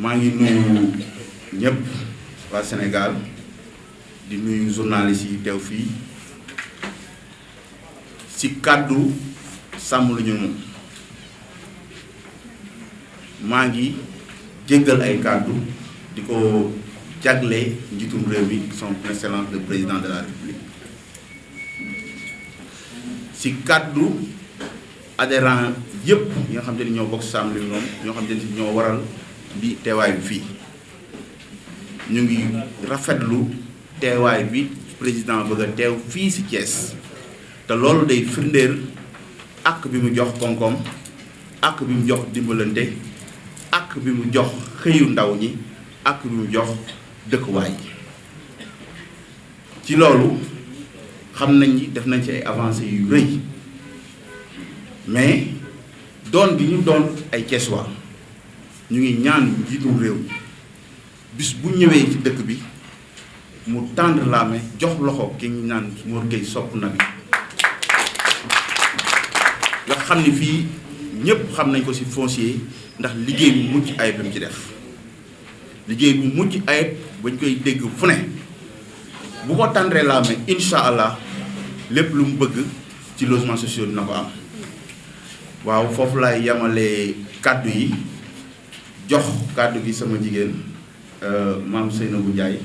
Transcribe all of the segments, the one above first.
maa ngi nuyu ñëpp waa Sénégal di nuyu journalistes yi teew fii ci kàddu sàmm lu ñu moom maa ngi jéggal ay kàddu di ko jagle njiitum réew mi son excellence le président de la République ci kàddu adhérent yëpp yi nga xam te ni ñoo bokk sàmm lu ñu moom ñoo xam te ni ñoo waral bi teewaay bi fii ñu ngi rafetlu teewaay bi président bëgg a teew fii ci Thiès te loolu day firndeel ak bi mu jox koom-koom ak bi mu jox dimbalante ak bi mu jox xëyu ndaw ñi ak bi mu jox dëkkuwaay ci loolu xam nañ ni def nañ ci ay avancées yu rëy mais doon bi ñu doon ay Thiessois ñu ngi ñaan njiitum réew bis bu ñëwee ci dëkk bi mu tendre la main jox loxo ki ñu naan Mor Gueye Sopp na bi nga xam ni fii ñëpp xam nañ ko ci foncier ndax liggéey bu mucc ayib bi mu ci def liggéey bu mucc ayib bañ koy dégg fu ne bu ko tendre la main incha allah lépp lu mu bëgg ci logements sociaux dina ko am waaw foofu laay yamale kàddu yi jox kàddu gi sama jigéen maam Seynabou Ndiaye.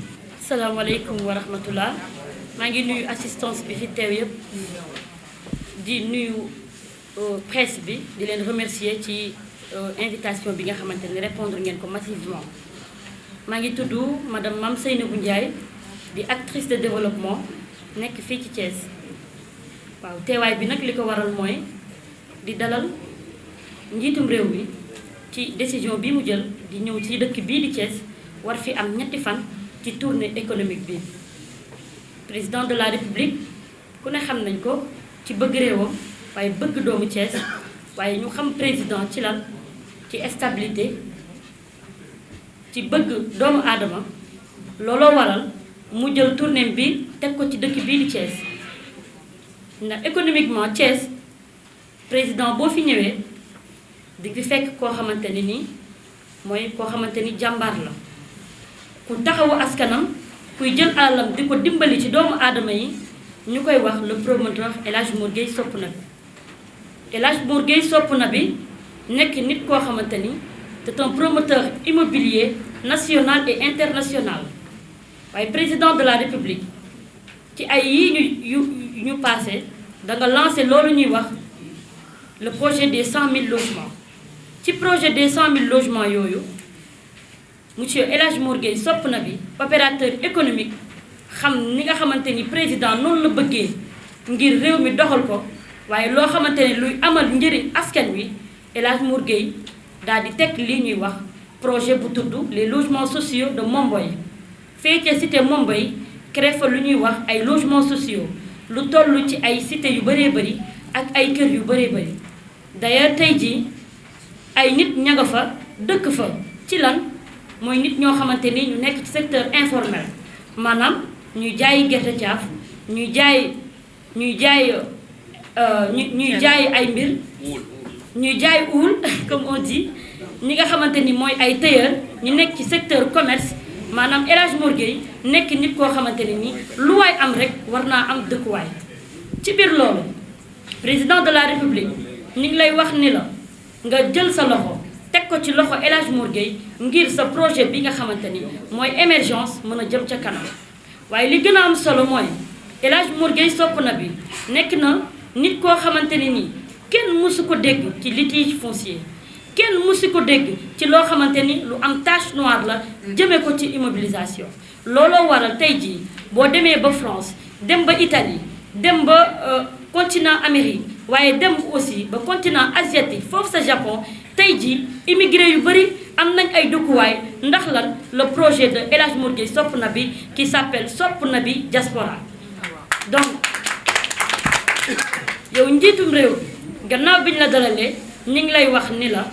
salaamaaleykum wa rahmatullah maa ngi nuyu assistance bi fi teew yëpp di nuyu presse bi di leen remercier ci invitation bi nga xamante ni répondre ngeen ko massivement maa ngi tudd madame Mame Seynabou Ndiaye di actrice de développement nekk fii ci Thiès waaw teewaay bi nag li ko waral mooy di dalal njiitum réew mi ci décision bi mu jël di ñëw ci dëkk bii di Thiès war fi am ñetti fan ci tournée économique bi président de la république ku ne xam nañ ko ci bëgg réewam waaye bëgg doomu Thiès waaye ñu xam président ci lan ci stabilité ci bëgg doomu aadama looloo waral mu jël tournée bi teg ko ci dëkk bii di Thiès ndax économiquement Thiès président boo fi ñëwee di fi fekk koo xamante ni nii mooy koo xamante ni jàmbaar la ku taxawu askanam kuy jël alalam di ko dimbali ci doomu aadama yi ñu koy wax le promoteur El Hadj Mor Gueye Sopp na bi El Hadj Mor Gueye Sopp na bi nekk nit koo xamante ni c'est un promoteur immobilier national et international waaye président de la république ci ay yii ñu passé da nga lancé loolu ñuy wax le projet des 100 000 logements ci projet des 100 000 logements yooyu monsieur El Hadj Mor Gueye Sopp na bi opérateur économique xam ni nga xamante ni président noonu la bëggee ngir réew mi doxal ko waaye loo xamante ni luy amal njëriñ askan wi El Hadj Mor Gueye daal di teg lii ñuy wax projet bu tudd les logements sociaux de Momboy fee ca cité Momboy créé fa lu ñuy wax ay logements sociaux lu toll ci ay cité yu bëree bëri ak ay kër yu bëree bëri d'ailleurs tey jii ay nit ña nga fa dëkk fa ci lan mooy nit ñoo xamante ni ñu nekk ci secteur informel maanaam ñuy jaayi gerte caaf ñuy jaay ay mbir ñuy jaay uul comme on dit ñi nga xamante ni mooy ay tailleur ñu nekk ci secteur commerce maanaam El Hadj Mor Gueye nekk nit koo xamante ne ni lu waay am rek war naa am dëkkuwaay ci biir loolu président de la république ni ngi lay wax ni la nga jël sa loxo teg ko ci loxo El Hadj Mor Gueye ngir sa projet bi nga xamante ni mooy émergence mën a jëm ca kanam waaye li gën a am solo mooy El Hadj Mor Gueye Sopp na bi nekk na nit koo xamante ne nii kenn mësu ko dégg ci litige foncier kenn mësu ko dégg ci loo xamante ni lu am tache noire la jëmee ko ci immobilisation looloo waral tey jii boo demee ba France dem ba Italie dem ba continent Amérique waaye dem aussi ba continent asiatique foofu sa Japon tey jii immigré yu bëri am nañ ay dëkkuwaay ndax lan le projet de El Hadj Mor Gueye Sopp na bi qui s'appelle Sopp na bi diaspora donc yow njiitum réew gannaaw biñ la dalalee ñu ngi lay wax ni la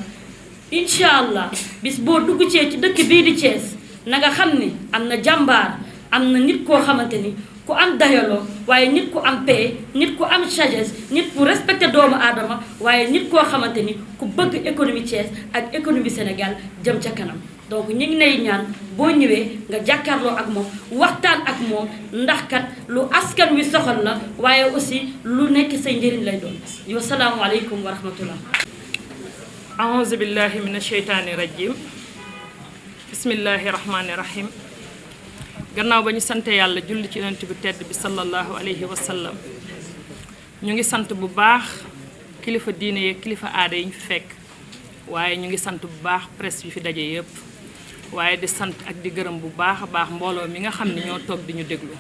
incha allah bis boo dugg ci dëkk bii di Thiès na nga xam ni am na jàmbaar am na nit koo xamante ni ku am dayaloo waaye nit ku am paix nit ku am sagesse nit ku respecté doomu aadama waaye nit koo xamante ni ku bëgg économie Thiès ak économie Sénégal jëm ca kanam donc ñu ngi lay ñaan boo ñëwee nga jàkkaarloo ak moom waxtaan ak moom ndax kat lu askan wi soxal la waaye aussi lu nekk say njëriñ lay doon yow salaamualeykum wa rahmatullah. aouzu billahi min asheytaani rajim bismillahi rahmaani rahim. gannaaw ba ñu sant yàlla julli ci yonent bi tedd bi sallallahu alayhi wa sallam ñu ngi sant bu baax kilifa diine yeeg kilifa aada yi ñu fi fekk waaye ñu ngi sant bu baax presse bi fi daje yëpp waaye di sant ak di gërëm bu baax a baax mbooloo mi nga xam ne ñoo toog di ñu déglu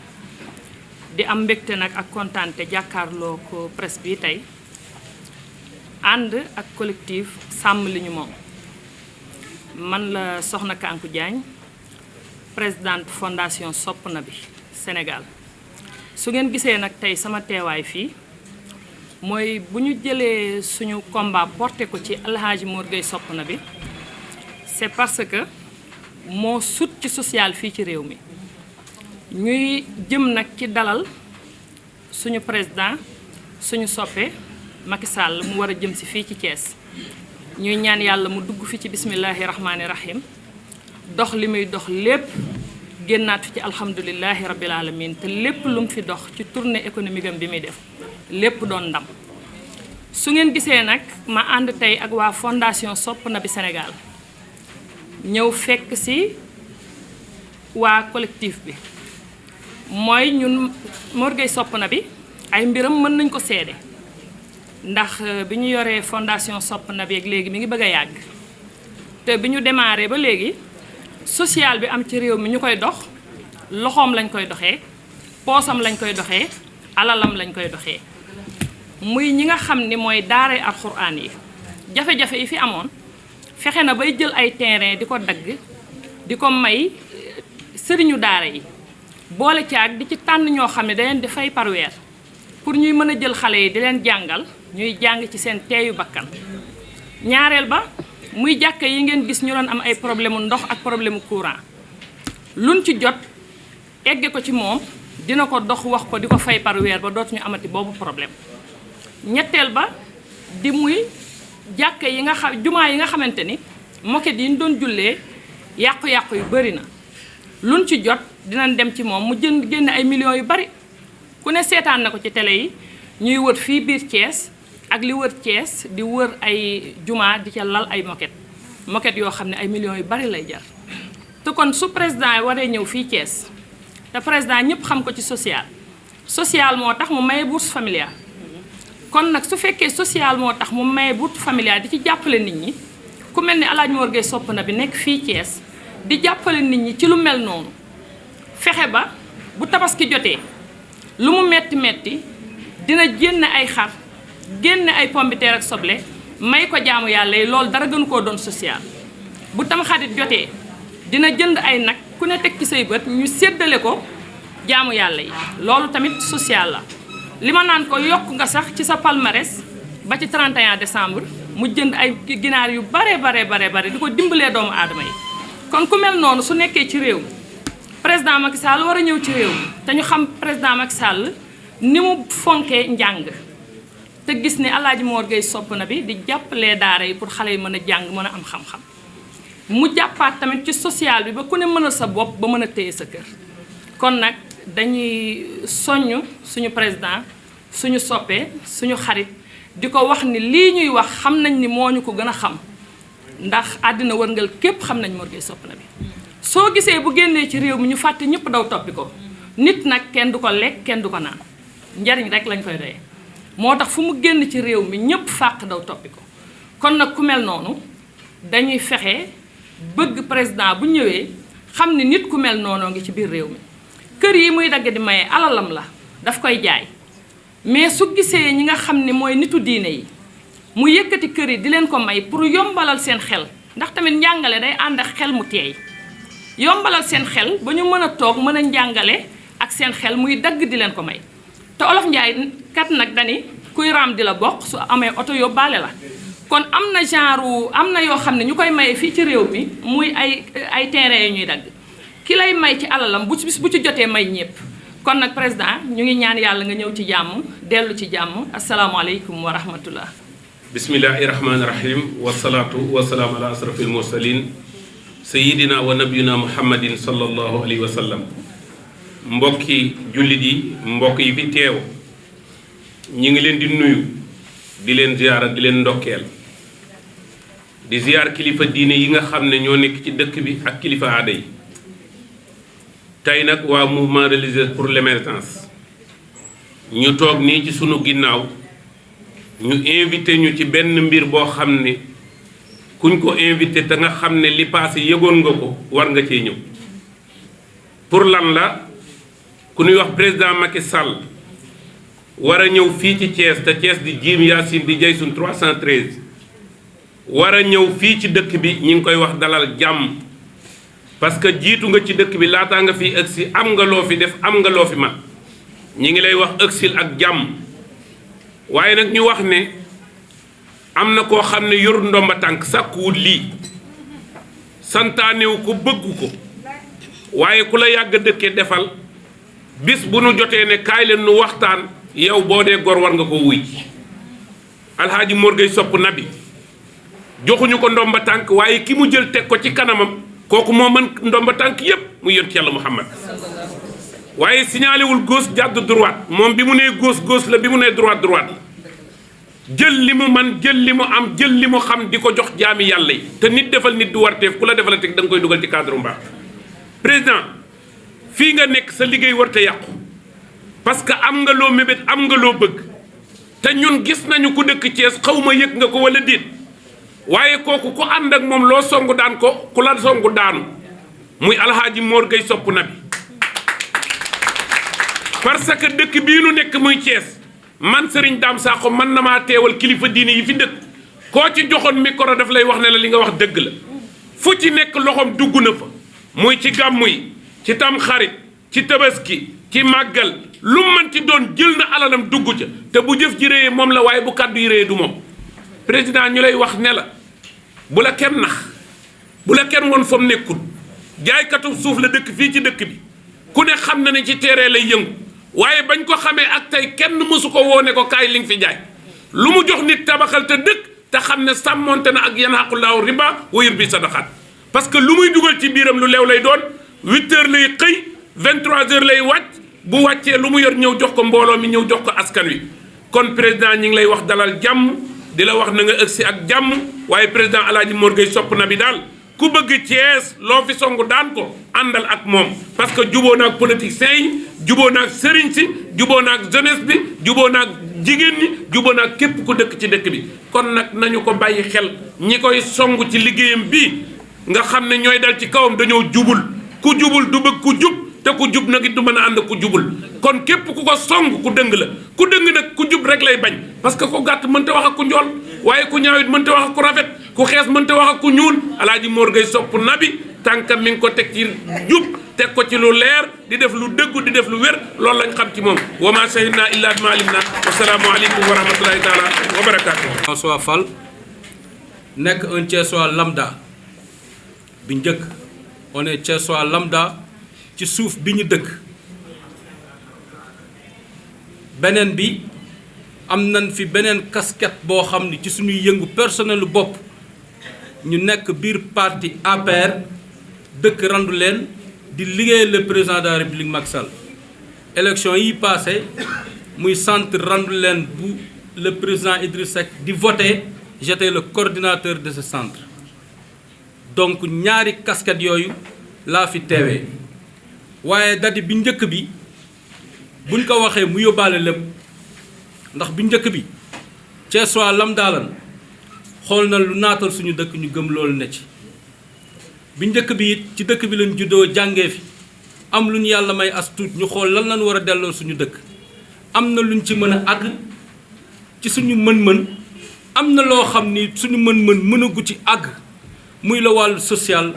di am mbégte nag ak kontaante jàkkaarloo ko presse bi tey ànd ak collectif sàmm li ñu moom man la Soxna Kanku Diagne présidente fondation Sopp na bi Sénégal su ngeen gisee nag tey sama teewaay fii mooy bu ñu jëlee suñu combat porté ko ci Alhaji Mor Gueye Sopp na bi c'est parce que moo sut ci social fii ci réew mi ñuy jëm nag ci dalal suñu président suñu soppe Macky Sall mu war a jëm si fii ci Thiès ñuy ñaan yàlla mu dugg fi ci bismillahi rahmaani rahim dox li muy dox lépp génnaat fi ci alhamdulilahi rabbil alamin te lépp lu mu fi dox ci tournée économique am bi muy def lépp doon ndam su ngeen gisee nag ma ànd tey ak waa fondation Sopp na bi Sénégal ñëw fekk ci waa collectif bi mooy ñun Mor Gueye Sopp na bi ay mbiram mën nañ ko seede ndax bi ñu yoree fondation Sopp na bi ak léegi mi ngi bëgg a yàgg te bi ñu démarré ba léegi social bi am ci réew mi ñu koy dox loxoom lañ koy doxee poosam lañ koy doxee alalam lañ koy doxee muy ñi nga xam ni mooy daara alxuraan yi jafe-jafe yi fi amoon fexe na bay jël ay terrain di ko dagg di ko may sëriñu daara yi boole ci ak di ci tànn ñoo xam ne da leen di fay par weer pour ñuy mën a jël xale yi di leen jàngal ñuy jàng ci seen teeyu bakkan ñaareel ba muy jàkka yi ngeen gis ñu doon am ay problème mu ndox ak problème mu courant luñ ci jot egge ko ci moom dina ko dox wax ko di ko fay par weer ba dootuñu amati boobu problème ñetteel ba di muy jàkka yi nga xam jumaa yi nga xamante ni moquette yi ñu doon jullee yàqu-yàqu yu bari na luñ ci jot dinañ dem ci moom mu génn ay millions yu bari ku ne seetaan na ko ci télé yi ñuy wër fii biir Thiès ak li wër Thiès di wër ay jumaa di ca lal ay moquette yoo xam ne ay millions yu bari lay jar te kon su président waree ñëw fii Thiès te président ñëpp xam ko ci social moo tax mu maye bourse familiale kon nag su fekkee social moo tax mu maye bourse familiale di ci jàppale nit ñi ku mel ni Alhaji Mor Gueye Sopp na bi nekk fii Thiès di jàppale nit ñi ci lu mel noonu fexe ba bu tabaski jotee lu mu metti metti dina génne ay xar génne ay pombiteer ak soble may ko jaamu yàlla yi loolu dara gënu koo doon social bu tamxarit jotee dina jënd ay nag ku ne teg ci say bët ñu séddale ko jaamu yàlla yi loolu tamit social la li ma naan ko yokk nga sax ci sa palmarès ba ci 31 décembre mu jënd ay ginaar yu bare di ko dimbalee doomu aadama yi kon ku mel noonu su nekkee ci réew président Macky Sall war a ñëw ci réew te ñu xam président Macky Sall ni mu fonkee njàng te gis ne Alhaji Mor Gueye Sopp na bi di jàppalee daara yi pour xale yi mën a jàng mën a am xam-xam mu jàppaat tamit ci social bi ba ku ne mënal sa bopp ba mën a téye sa kër kon nag dañuy soññ suñu président suñu soppee suñu xarit di ko wax ni lii ñuy wax xam nañ ni moo ñu ko gën a xam ndax àddina wërngal képp xam nañ Mor Gueye Sopp na bi soo gisee bu génnee ci réew mi ñu fàtte ñëpp daw toppi ko nit nag kenn du ko lekk kenn du ko naan njariñ rek lañ koy doyee moo tax fu mu génn ci réew mi ñëpp fàq daw toppi ko kon nag ku mel noonu dañuy fexe bëgg président bu ñëwee xam ni nit ku mel noonoo ngi ci biir réew mi kër yi muy dagg di maye alalam la daf koy jaay mais su gisee ñi nga xam ni mooy nitu diine yi mu yëkkati kër yi di leen ko may pour yombalal seen xel ndax tamit njàngale day ànd ak xel mu teey yombalal seen xel ba ñu mën a toog mën a njàngale ak seen xel muy dagg di leen ko may te olof njaay kat nag dani kuy raam di la bokk su amee oto yóbbaale la kon am na genre am na yoo xam ne ñu koy maye fii ci réew mi muy ay terrain yu ñuy dagg ki lay may ci alalam bu ci jotee may ñëpp kon nag président ñu ngi ñaan yàlla nga ñëw ci jàmm dellu ci jàmm asalaamaaleykum wa rahmatullah bismillahi rahmaani rahim wasalaatu wasalaam ala asrafil mursalin sayidina wa nabiyuna muhammadin sallallahu alayhi wa sallam. mbokki jullit yi mbokk yi fi teew ñi ngi leen di nuyu di leen ziyaara di leen ndokkeel di ziyaar kilifa diine yi nga xam ne ñoo nekk ci dëkk bi ak kilifa aada yi. tey nag waa mouvement religieux pour l'émergence ñu toog nii ci sunu ginnaaw ñu invité ñu ci benn mbir boo xam ne kuñ ko invité te nga xam ne li passé yëgoon nga ko war nga cee ñëw. pour lan la ku ñuy wax président Macky Sall war a ñëw fii ci Thiès te Thiès di Jim Yacine di Jaysun 313 war a ñëw fii ci dëkk bi ñi ngi koy wax dalal jàmm. parce que jiitu nga ci dëkk bi laataa nga fi ëgsi am nga loo fi def am nga loo fi mat ñi ngi lay wax ëgsil ak jàmm. waaye nag ñu wax ne am na koo xam ne yor ndomba tànk sàkkuwut lii santaanewu ko bëggu ko waaye ku la yàgg dëkke defal bis bu nu jotee ne kaay leen nu waxtaan yow boo dee gor war nga ko wuy alxaaji Mor Gueye Sopp Nabi joxuñu ko ndomba tànk waaye ki mu jël teg ko ci kanamam kooku moo mën ndomba tànk yépp mu yonent yàlla Muhammad waaye signalé wul gauche jàdd droite moom bi mu nee gauche la bi mu nee droite la jël li mu man jël li mu am jël li mu xam di ko jox jaami yàlla yi te nit defal nit du warteef ku la defal teg da nga koy dugal ci cadre mbaax. président fii nga nekk sa liggéey war te yàqu parce que am nga loo mébét am nga loo bëgg te ñun gis nañu ku dëkk Thiès xaw ma yëg nga ko wala déet waaye kooku ku ànd ak moom loo songu daan ko ku la songu daanu muy alxaaji Mor Gueye Sopp Nabi parce que dëkk bii nu nekk muy Thiès man Serigne Dame Sakho man na maa teewal kilifa diine yi fi dëkk koo ci joxoon micro daf lay wax ne la li nga wax dëgg la fu ci nekk loxoom dugg na fa muy ci gàmmu yi ci tam xarit ci tabaski ci màggal lu man ci doon jël na alalam dugg ca te bu jëf ji réyee moom la waaye bu kàddu yi réyee du moom président ñu lay wax ne la bu la kenn nax bu la kenn woon fa mu nekkul jaaykatu suuf la dëkk fii ci dëkk bi ku ne xam na ne ci terrain lay yëngu waaye bañ ko xamee ak tey kenn mësu ko woone ko kaay li nga fi jaay lu mu jox nit tabaxal te dëkk te xam ne sàmmonte na ak yanhaqullahu riba wa yurbi sadaqat parce que lu muy dugal ci biiram lu leew lay doon 8 heures lay xëy 23 heures lay wàcc bu wàccee lu mu yor ñëw jox ko mbooloo mi ñëw jox ko askan wi kon président ñi ngi lay wax dalal jàmm di la wax na nga ëgsi ak jàmm waaye président alaaji Mor Gueye Sopp Nabi daal ku bëgg Thiès loo fi songu daan ko àndal ak moom parce que juboo naag politiciens yi juboo naag sëriñ si juboo naag jeunesse bi juboo naag jigéen ñi juboo naag képp ku dëkk ci dëkk bi kon nag nañu ko bàyyi xel ñi koy songu ci liggéeyam bii nga xam ne ñooy dal ci kawam dañoo jubul ku jubul du bëgg ku jub te ku jub nag it du mën a ànd ku jubul kon képp ku ko song ku dëng la ku dëng nag ku jub rek lay bañ parce que ku gàtt mënta wax ak ku njool waaye ku ñaawit mënta wax ak ku rafet ku xees mënta wax ak ku ñuul alaaji Mor Gueye Sopp Nabi tànkam mi ngi ko teg ci jub teg ko ci lu leer di def lu dëggu di def lu wér loolu lañ xam ci moom wa ma shahidna illa bima alimna wasalaamu aleykum wa rahmatullahi taala wa barakatuh. François Fall nekk un Thiessois lambda bi njëkk on est Thiessois lambda ci suuf bi ñu dëkk beneen bi am nañ fi beneen casquette boo xam ni ci suñuy yëngu personnel bopp ñu nekk biir parti APR dëkk randu leen di liggéeyal le président de la République Macky Sall élection yi passé muy centre randu leen bu le président Idriss Seck di voté j'étais le coordinateur de ce centre donc ñaari casquette yooyu laa fi teewee waaye dadi bi njëkk bi buñ ko waxee mu yóbbaale lépp ndax bi njëkk bi Thiessois lambda lan xool na lu naatal suñu dëkk ñu gëm loolu ne ci bi njëkk bi it ci dëkk bi lañ juddoo jàngee fi am lu ñu yàlla may as tuut ñu xool lan lañ war a delloo suñu dëkk am na luñ ci mën a àgg ci suñu mën-mën am na loo xam ni suñu mën-mën mënagu ci àgg muy la wàllu social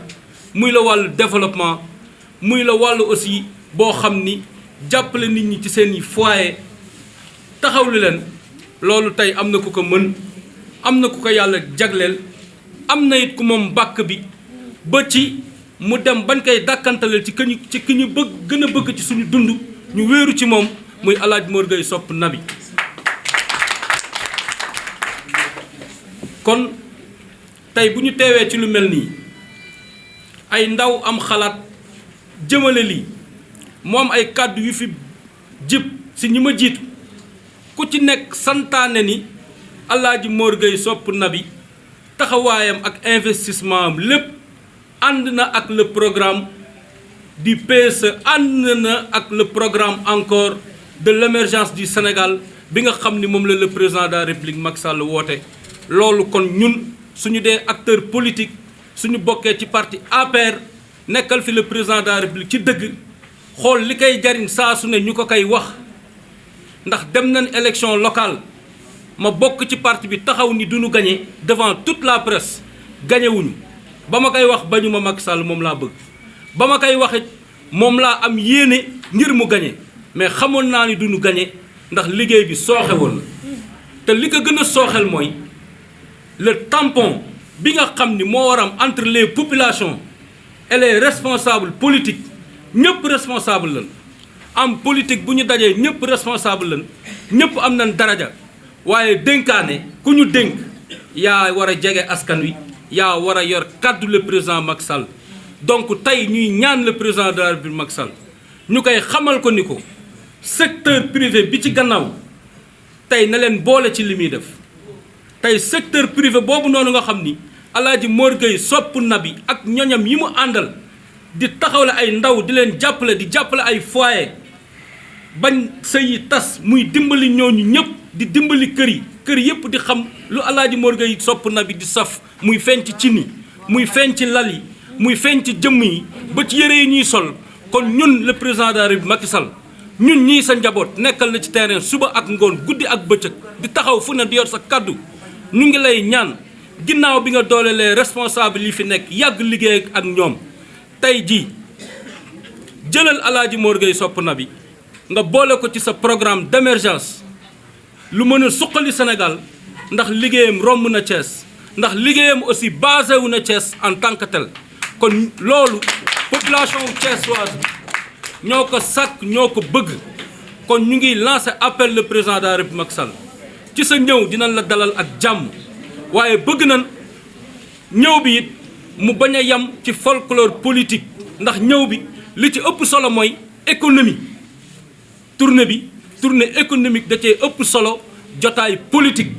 muy la wàllu développement muy la wàllu aussi boo xam ni jàppale nit ñi ci seen i foyer taxawlu leen loolu tey am na ku ko mën am na ku ko yàlla jagleel am na it ku moom bàkk bi ba ci mu dem bañ koy dàkkantaleel ci ki ñu bëgg gën a bëgg ci suñu dund ñu wéeru ci moom muy Alaaji Mor Gueye Sopp Nabi kon tey bu ñu teewee ci lu mel nii ay ndaw am xalaat jëmale lii moom ay kàddu yu fi jib si ñi ma jiitu ku ci nekk santaane ni Alaaji Mor Gueye Sopp Nabi taxawaayam ak investissement am lépp ànd na ak le programme du PSE ànd na ak le programme encore de l'émergence du Sénégal bi nga xam ni moom la le président de la République Macky Sall woote loolu kon ñun suñu dee acteur politique suñu bokkee ci parti APR nekkal fi le président de la République ci dëgg xool li koy jariñ saa su ne ñu ko koy wax ndax dem nañ élection locale ma bokk ci parti bi taxaw ni duñu gagné devant toute la presse gagné wuñu ba ma koy wax bañu ma Macky Sall moom laa bëgg ba ma koy waxit moom laa am yéene ngir mu gagné mais xamoon naa ni duñu gagné ndax liggéey bi sooxewoon na te li ko gën a sooxel mooy le tampon bi nga xam ni moo war am entre les populations et les responsables politiques ñëpp responsable lañ am politique bu ñu dajee ñëpp responsable lañ ñëpp am nañ daraja waaye dénkaane ku ñu dénk yaa war a jege askan wi yaa war a yor kàddu le président Macky Sall donc tey ñuy ñaan le président de la République Macky Sall ñu koy xamal ko ni ko secteur privé bi ci gannaaw tey na leen boole ci li muy def tey secteur privé boobu noonu nga xam ni Alaaji Mor Gueye Sopp Nabi ak ñoñam yi mu àndal di taxawle ay ndaw di leen jàppale di jàppale ay foyer bañ sëy yi tas muy dimbali ñooñu ñëpp di dimbali kër yëpp di xam lu Alaaji Mor Gueye Sopp Nabi di saf muy feeñ ci cin yi muy feeñ ci lal yi muy feeñ ci jëmm yi ba ci yëre yi ñuy sol kon ñun le président de la République Macky Sall ñun ñii sa njaboot nekkal na ci terrain suba ak ngoon guddi ak bëccëg di taxaw fu ne di yor sa kaddu ñu ngi lay ñaan ginnaaw bi nga doolelee responsable yi fi nekk yàgg liggéey ak ñoom tey jii jëlal Alaaji Mor Gueye Sopp Nabi nga boole ko ci sa programme d'émergence lu mën a suqali Sénégal ndax liggéeyam romb na Thiès ndax liggéeyam aussi basé wu na Thiès en tant que tel kon loolu population thiessoise ñoo ko sàkk ñoo ko bëgg kon ñu ngi lancé appel le président de la République Macky Sall ci sa ñëw dinañ la dalal ak jàmm waaye bëgg nañ ñëw bi it mu bañ a yem ci folklore politique ndax ñëw bi li ci ëpp solo mooy économie tournée économique da cee ëpp solo jotaay politique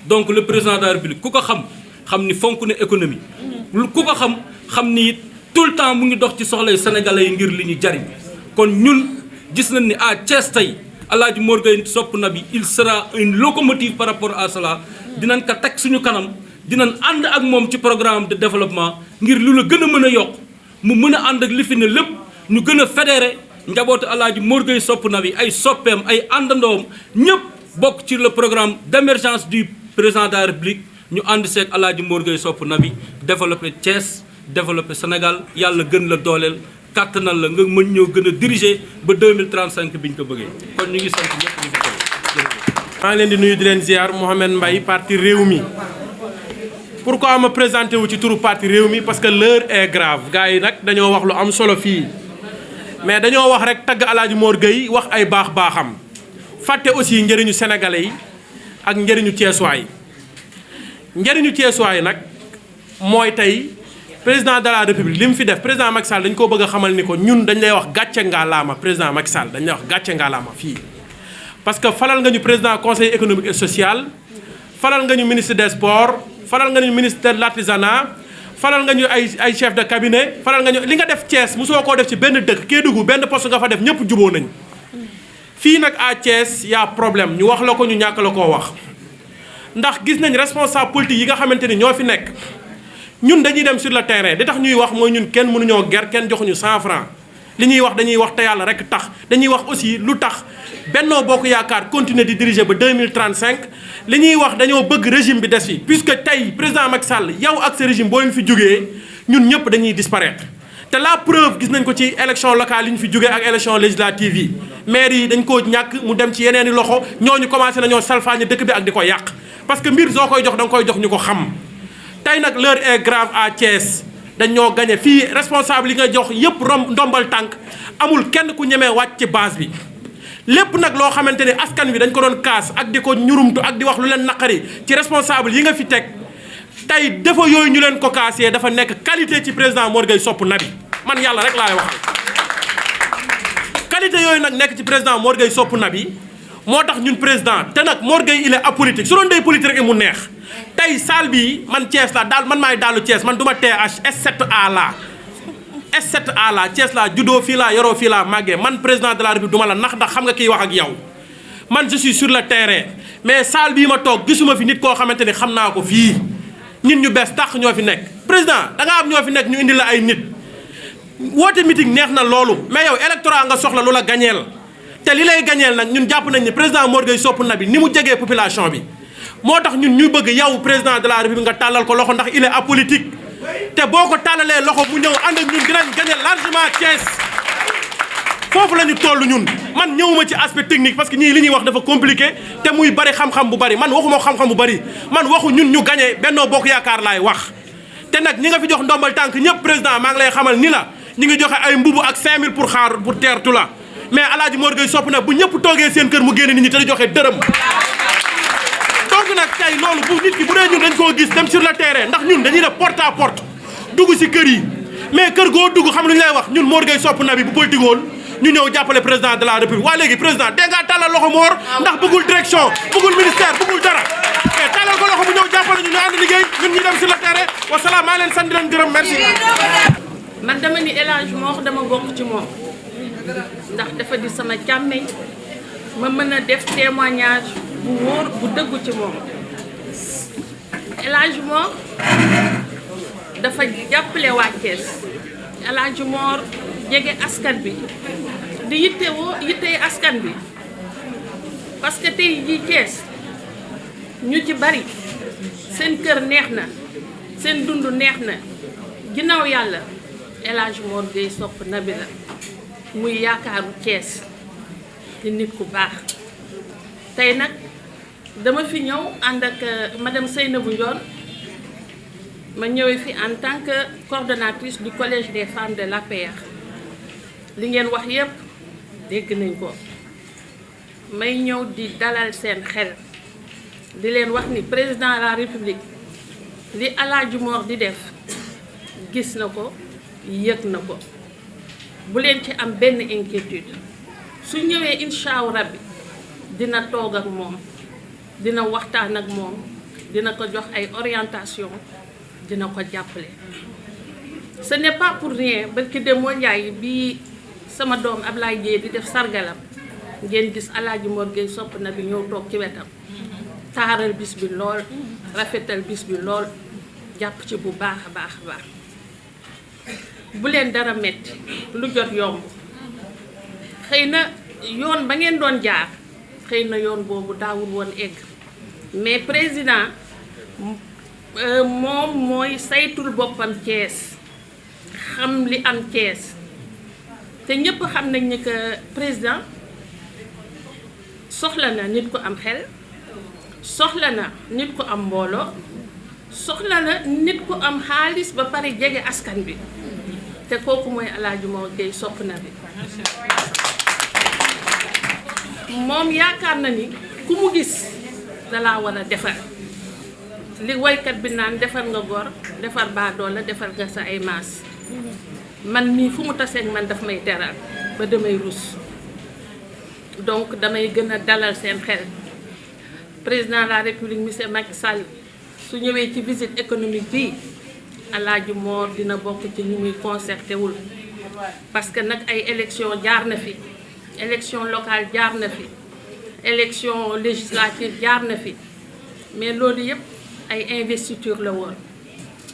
donc le président de la République ku ko xam ni fonk na économie ku ko xam ni it tout le temps mu ngi dox ci soxlay sénégalais yi ngir li ñu jariñ kon ñun gis nañ ni à Thiès tey Alaaji Mor Gueye Sopp Nabi il sera une locomotive par rapport à cela dinañ ko teg suñu kanam dinañ ànd ak moom ci programme de développement ngir lu la gën a mën a yokk mu mën a ànd ak li fi ne lépp ñu gën a fédéré njabootu Alaaji Mor Gueye Sopp Nabi ay soppeem ay àndandoom ñëpp bokk ci le programme d'émergence du président de la République ñu ànd seeg Alaaji Mor Gueye Sopp Nabi développé Thiès développé Sénégal yàlla gën la dooleel kàttanal la nga mën ñoo gën a diriger ba 2035 bi ñu ko bëggee kon ñu ngi sant ñëpp ñu fi teew. maa ngi leen di nuyu di leen ziar Mouhamed Mbaye parti Rewmi. pourquoi ma présenté wu ci turu parti Rewmi parce que l'heure est grave gars yi nag dañoo wax lu am solo fii mais dañoo wax rek tagg Alaaji Mor Gueye wax ay baax-baaxam fàtte aussi njëriñu sénégalais yi ak njëriñu Thiessois yi njëriñu Thiessois yi nag mooy tey. président de la république li mu fi def président Macky Sall dañu ko bëgg a xamal ni ko ñun dañ lay wax gàcce ngaalaama président Macky Sall dañ lay wax gàcce ngaalaama fii. parce que falal nga ñu président conseil économique et social falal nga ñu ministre des sports falal nga ñu ministre de l'artisanat falal nga ñu ay chef de cabinet falal nga ñu li nga def Thiès mosoo koo def ci benn dëkk Kédougou benn poste nga fa def ñëpp juboo nañ fii nag à Thiès y a problème ñu wax la ko ñu ñàkk la koo wax ndax gis nañ responsable politique yi nga xamante ni ñoo fi nekk. ñun dañuy dem sur le terrain li tax ñuy wax mooy ñun kenn mënuñoo ger kenn joxuñu 100 francs li ñuy wax dañuy wax te yàlla rek tax dañuy wax aussi lu tax Benno Bokk Yaakaar continuer di diriger ba 2035 li ñuy wax dañoo bëgg régime bi des fi puisque tey président Macky Sall yow ak sa régime boo leen fi jógee ñun ñëpp dañuy disparaître te la preuve gis nañ ko ci élection locale yi ñu fi jógee ak élection législative yi maire yi dañ koo ñàkk mu dem ci yeneeni loxo ñooñu commencé nañoo salfaañe dëkk bi ak di ko yàq parce que mbir soo koy jox da nga koy jox ñu ko xam tey nag l'heure est grave à Thiès dañ ñoo gagné fii responsable yi nga jox yëpp ndombal tànk amul kenn ku ñemee wàcc ci base bi lépp nag loo xamante ne askan wi dañ ko doon kaas ak di ko ñurumtu ak di wax lu leen naqari ci responsable yi nga fi teg tey défaut yooyu ñu leen ko kaasee dafa nekk qualité ci président Mor Gueye Sopp Nabi man yàlla rek laay wax qualité yooyu nag nekk ci président Mor Gueye Sopp Nabi moo tax ñun président te nag Mor Gueye il est apolitique su doon day politique rek mu neex tey salle bi man Thiès la daal man maay daalu Thiès man du ma TH S7A la S7A la Thiès la juddoo fii laa yoroo fii laa màggee man président de la République du ma la nax ndax xam nga kiy wax ak yow man je suis sur le terrain mais salle bii ma toog gisuma fi nit koo xamante ni xam naa ko fii nit ñu bees tax ñoo fi nekk président da nga am ñoo fi nekk ñu indi la ay nit woote meeting neex na loolu mais yow électorat nga soxla lu la gañeel te li lay gañeel nag ñun jàpp nañ ni président Mor Gueye Sopp Nabi ni mu jegee population bi moo tax ñun ñu bëgg yow président de la République nga tàllal ko loxo ndax il est apolitique te boo ko tàllalee loxo bu ñëw ànd ak ñun dinañ gañe largement Thiès foofu la ñu toll ñun man ñëwuma ci aspect technique parce que ñii li ñuy wax dafa compliqué te muy bari xam-xam bu bari man waxuma xam-xam bu bari man waxu ñun ñu gañe Benno Bokk Yaakaar laay wax te nag ñi nga fi jox ndombal tànk ñëpp président maa ngi lay xamal ni la ñi ngi joxe ay mbubu ak 5000 pour xaar pour teertu la mais Alaaji Mor Gueye Sopp nag bu ñëpp toogee seen kër mu génne nit ñi te di joxe dërëm donc nag tey loolu bu nit ki bu dee ñun dañ koo gis dem sur le terrain ndax ñun dañuy def porte à porte dugg si kër yi mais kër goo dugg xam lu ñu lay wax ñun Mor Gueye Sopp Nabi bu politique woon ñu ñëw jàppale président de la République waa léegi président dégg nga tàllal loxo Mor ndax bëggul direction bëggul ministère bëggul dara mais tàllal ko loxo bu ñëw jàppale ñu ànd liggéey ñun ñu dem sur le terrain wasalaam maa leen sant di leen gërëm merci. man dama ni El Hadj Mor dama bokk ci moom ndax dafa di sama càmmeñ ma mën a def témoignage bu wóor bu dëggu ci moom El Hadj Mor dafa jàppale waa Thiès El Hadj Mor jege askan bi di yittee askan bi parce que tey jii Thiès ñu ci bari seen kër neex na seen dund neex na ginnaaw yàlla El Hadj Mor Gueye Sopp Nabi la muy yaakaaru Thiès di nit ku baax tey nag dama fi ñëw ànd ak madame Seynabou Ndione ma ñëwee fi en tant que coordonnatrice du collège des femmes de l'APR li ngeen wax yépp dégg nañ ko may ñëw di dalal seen xel di leen wax ni président de la République li El Hadj Mor di def gis na ko yëg na ko bu leen ci am benn inquiétude su ñëwee incha allah rabbi dina toog ak moom dina waxtaan ak moom dina ko jox ay orientation dina ko jàppale. ce n'est pas pour rien parce que Demba Ndiaye bi sama doom Ablaye Dieye di def sargalam ngeen gis El Hadj Mor Gueye Sopp Nabi ñëw toog ci wetam taaral bis bi lool rafetal bis bi lool jàpp ci bu baax a baax a baax. bu leen dara metti lu jot yomb xëy na yoon ba ngeen doon jaar xëy na yoon boobu daawul woon egg mais président moom mooy saytul boppam Thiès xam li am Thiès te ñépp xam nañ ni que président soxla na nit ku am xel soxla na nit ku am mbooloo soxla na nit ku am xaalis ba pare jege askan bi te kooku mooy El Hadj Mor Gueye Sopp Nabi moom yaakaar na ni ku mu gis dalaa war a defar li woykat bi naan defar nga góor defar baadoola defar nga sa ay maas man mii fu mu taseeg man daf may teral ba damay rus donc damay gën a dalal seen xel président de la République monsieur Macky Sall su ñëwee ci visite économique bii El Hadj Mor dina bokk ci ñu muy concerté wul parce que nag ay élection jaar na fi élection locale jaar na fi élection législative jaar na fi mais loolu yëpp ay investiture la woon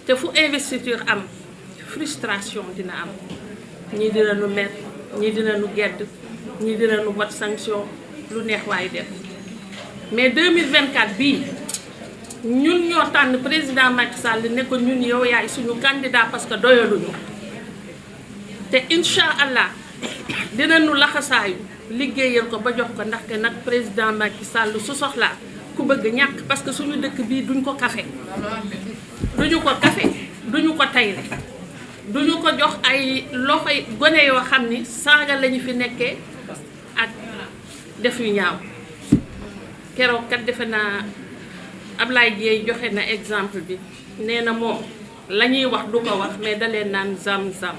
te fu investiture am frustration dina am ñii dina nu mer ñii dina nu gedd ñii dina nu wat sanction lu neex waay def mais 2024 bii ñun ñoo tànn président Macky Sall ne ko ñun yow yaay suñu candidat parce que doyaluñu te incha allah dinañu laxasaayu liggéeyal ko ba jox ko ndaxte nag président Macky Sall su soxlaa ku bëgg ñàkk parce que suñu dëkk bii duñ ko kafe duñu ko tayle duñu ko jox ay loxoy gone yoo xam ni saaga lañu fi nekkee ak def yu ñaaw keroog kat defe naa Ablaye Dieye joxe na exemple bi nee na moom la ñuy wax du ko wax mais da leen naan zam-zam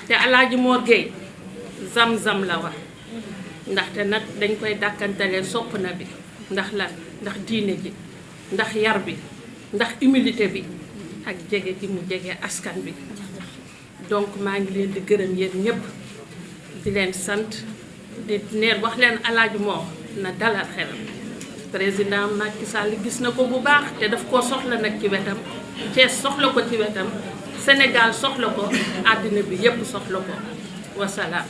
te Alaaji Mor Gueye zam-zam la wax ndaxte nag dañ koy dàkkantalee sopp na bi ndax lan ndax diine ji ndax yar bi ndax humilité bi ak jege gi mu jege askan bi donc maa ngi leen di gërëm yéen ñëpp di leen sant di neen wax leen Alaaji Mor na dalal xelam président Macky Sall gis na ko bu baax te daf koo soxla nag ci wetam Thiès soxla ko ci wetam Sénégal soxla ko àddina bi yépp soxla ko wasalaam